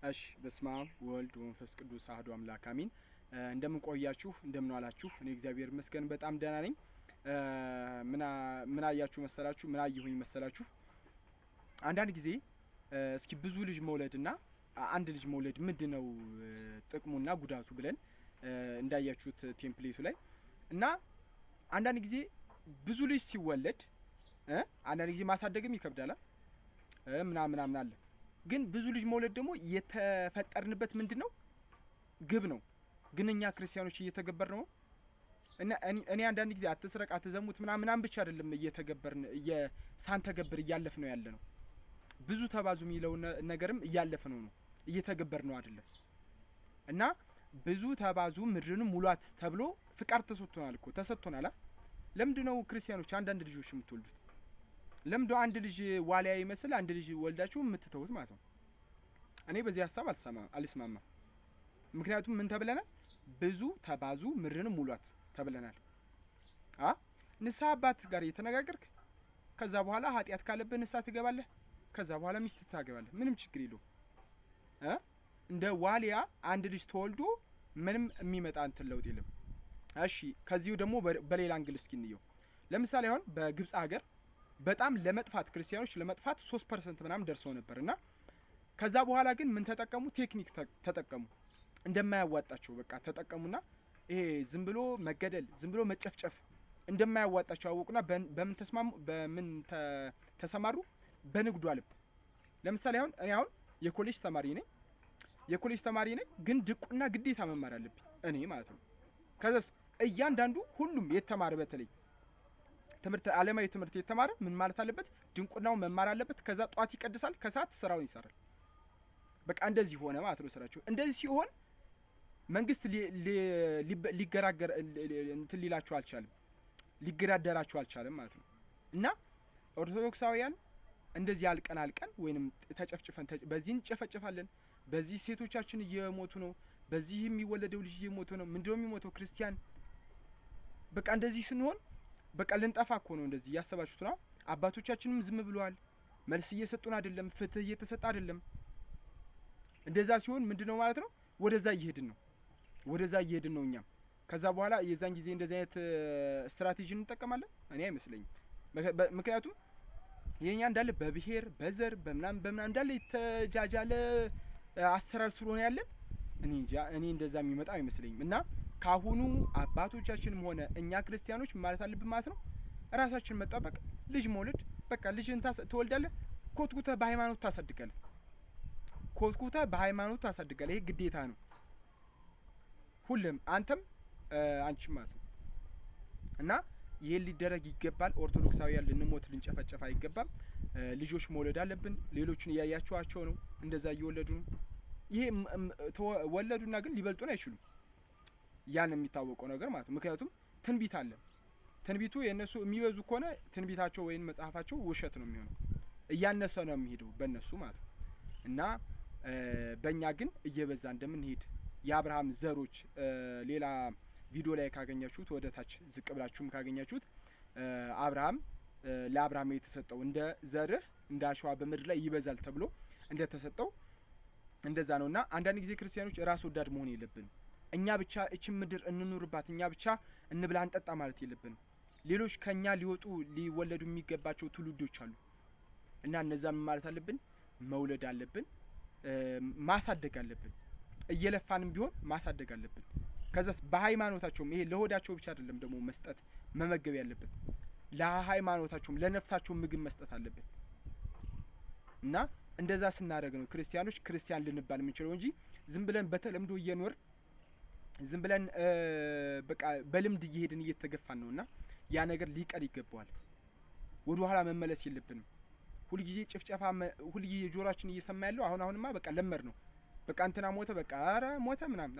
እሺ በስመ አብ ወወልድ ወመንፈስ ቅዱስ አሐዱ አምላክ አሚን። እንደምን ቆያችሁ? እንደምን ዋላችሁ? እኔ እግዚአብሔር ይመስገን በጣም ደህና ነኝ። ምን አያችሁ መሰላችሁ? ምን አየሁኝ መሰላችሁ? አንዳንድ ጊዜ እስኪ ብዙ ልጅ መውለድና አንድ ልጅ መውለድ ምንድነው ጥቅሙና ጉዳቱ ብለን እንዳያችሁት template ኡ ላይ እና አንዳንድ ጊዜ ብዙ ልጅ ሲወለድ አንዳንድ ጊዜ ማሳደግም ይከብዳል ምናምን ምናምን አለ። ግን ብዙ ልጅ መውለድ ደግሞ የተፈጠርንበት ምንድነው ግብ ነው። ግን እኛ ክርስቲያኖች እየተገበር ነው። እና እኔ አንዳንድ ጊዜ አትስረቅ፣ አትዘሙት ምናምን ምናምን ብቻ አይደለም እየተገበርን ሳንተገብር እያለፍ ነው ያለነው። ብዙ ተባዙ የሚለው ነገርም እያለፈ ነው እየተገበር ነው አይደለም። እና ብዙ ተባዙ ምድርንም ሙሏት ተብሎ ፍቃድ ተሰጥቶናል እኮ ተሰጥቶናል። ለምንድነው ክርስቲያኖች አንዳንድ ልጆች የምትወልዱት? ለምንድነው አንድ ልጅ ዋሊያ ይመስል አንድ ልጅ ወልዳችሁ የምትተውት ማለት ነው? እኔ በዚህ ሀሳብ አልስማማም። ምክንያቱም ምን ተብለናል? ብዙ ተባዙ ምድርንም ሙሏት ተብለናል። ንስሐ አባት ጋር እየተነጋገርክ ከዛ በኋላ ኃጢአት ካለብህ ንስሐ ትገባለህ። ከዛ በኋላ ሚስት ታገባለህ። ምንም ችግር የለውም። እንደ ዋሊያ አንድ ልጅ ተወልዶ ምንም የሚመጣ እንትን ለውጥ የለም። እሺ ከዚሁ ደግሞ በሌላ angle እስኪ እንየው። ለምሳሌ አሁን በግብጽ ሀገር በጣም ለመጥፋት ክርስቲያኖች ለመጥፋት 3% ምናምን ደርሰው ነበር። እና ከዛ በኋላ ግን ምን ተጠቀሙ? ቴክኒክ ተጠቀሙ። እንደማያዋጣቸው በቃ ተጠቀሙና ይሄ ዝም ብሎ መገደል ዝም ብሎ መጨፍጨፍ እንደማያዋጣቸው አወቁና በምን ተስማሙ? በምን ተሰማሩ? በንግዱ ዓለም። ለምሳሌ አሁን እኔ አሁን የኮሌጅ ተማሪ ነኝ። የኮሌጅ ተማሪ ነኝ ግን ድቁና ግዴታ መማር አለብኝ እኔ ማለት ነው። ከዛስ እያንዳንዱ ሁሉም የተማረ በተለይ ትምህርት ዓለማዊ ትምህርት የተማረ ምን ማለት አለበት? ድንቁናው መማር አለበት። ከዛ ጧት ይቀድሳል፣ ከሰዓት ስራውን ይሰራል። በቃ እንደዚህ ሆነ ማለት ነው ስራቸው። እንደዚህ ሲሆን መንግስት ሊገራገር እንትን ሊላቸው አልቻለም፣ ሊገዳደራቸው አልቻለም ማለት ነው። እና ኦርቶዶክሳውያን እንደዚህ አልቀን አልቀን ወይንም ተጨፍጭፈን በዚህ እንጨፈጨፋለን፣ በዚህ ሴቶቻችን እየሞቱ ነው፣ በዚህ የሚወለደው ልጅ እየሞተ ነው። ምንድነው የሚሞተው? ክርስቲያን። በቃ እንደዚህ ስንሆን በቃ ልንጠፋ እኮ ነው። እንደዚህ እያሰባችሁት ነው። አባቶቻችንም ዝም ብለዋል። መልስ እየሰጡን አይደለም። ፍትህ እየተሰጠ አይደለም። እንደዛ ሲሆን ምንድነው ማለት ነው? ወደዛ እየሄድን ነው። ወደዛ እየሄድን ነው እኛም። ከዛ በኋላ የዛን ጊዜ እንደዚህ አይነት ስትራቴጂ እንጠቀማለን? እኔ አይመስለኝም። ምክንያቱም የኛ እንዳለ በብሄር በዘር በምናምን በምናምን እንዳለ የተጃጃለ አሰራር ስለሆነ ያለን እኔ እንጃ፣ እኔ እንደዛ የሚመጣ አይመስለኝም። እና ካሁኑ አባቶቻችንም ሆነ እኛ ክርስቲያኖች ማለት አለብን ማለት ነው ራሳችን መጠበቅ፣ ልጅ መውለድ። በቃ ልጅን ትወልዳለህ፣ ኮትኩተህ በሃይማኖት ታሳድጋለህ። ኮትኩተህ በሃይማኖት ታሳድጋለህ። ይሄ ግዴታ ነው። ሁሉም አንተም አንቺም ማለት ነው። እና ይሄን ሊደረግ ይገባል። ኦርቶዶክሳውያን ልንሞት ልንጨፈጨፍ አይገባም። ልጆች መውለድ አለብን። ሌሎችን እያያቸዋቸው ነው፣ እንደዛ እየወለዱ ነው። ይሄ ወለዱና ግን ሊበልጡን አይችሉም። ያን የሚታወቀው ነገር ማለት ነው። ምክንያቱም ትንቢት አለ። ትንቢቱ የነሱ የሚበዙ ከሆነ ትንቢታቸው ወይም መጽሐፋቸው ውሸት ነው የሚሆነው። እያነሰ ነው የሚሄደው በእነሱ ማለት ነው። እና በእኛ ግን እየበዛ እንደምንሄድ የአብርሃም ዘሮች ሌላ ቪዲዮ ላይ ካገኛችሁት ወደ ታች ዝቅ ብላችሁም ካገኛችሁት አብርሃም ለአብርሃም የተሰጠው እንደ ዘርህ እንደ አሸዋ በምድር ላይ ይበዛል ተብሎ እንደተሰጠው እንደዛ ነውና አንዳንድ ጊዜ ክርስቲያኖች ራስ ወዳድ መሆን የለብንም። እኛ ብቻ እቺን ምድር እንኑርባት፣ እኛ ብቻ እንብላ እንጠጣ ማለት የለብንም። ሌሎች ከኛ ሊወጡ ሊወለዱ የሚገባቸው ትውልዶች አሉ። እና እነዛም ማለት አለብን፣ መውለድ አለብን፣ ማሳደግ አለብን። እየለፋንም ቢሆን ማሳደግ አለብን። ከዛስ በሃይማኖታቸውም ይሄ ለሆዳቸው ብቻ አይደለም ደግሞ መስጠት መመገብ ያለብን፣ ለሃይማኖታቸውም ለነፍሳቸውም ምግብ መስጠት አለብን። እና እንደዛ ስናደርግ ነው ክርስቲያኖች ክርስቲያን ልንባል የምንችለው እንጂ ዝም ብለን በተለምዶ እየኖር ዝም ብለን በቃ በልምድ እየሄድን እየተገፋን ነውና ያ ነገር ሊቀር ይገባዋል። ወደ ኋላ መመለስ የለብንም። ሁልጊዜ ጭፍጨፋ ሁልጊዜ ጆሮአችን እየሰማ ያለው አሁን አሁንማ በቃ ለመድ ነው። በቃ እንትና ሞተ፣ በቃ ኧረ ሞተ ምናምን።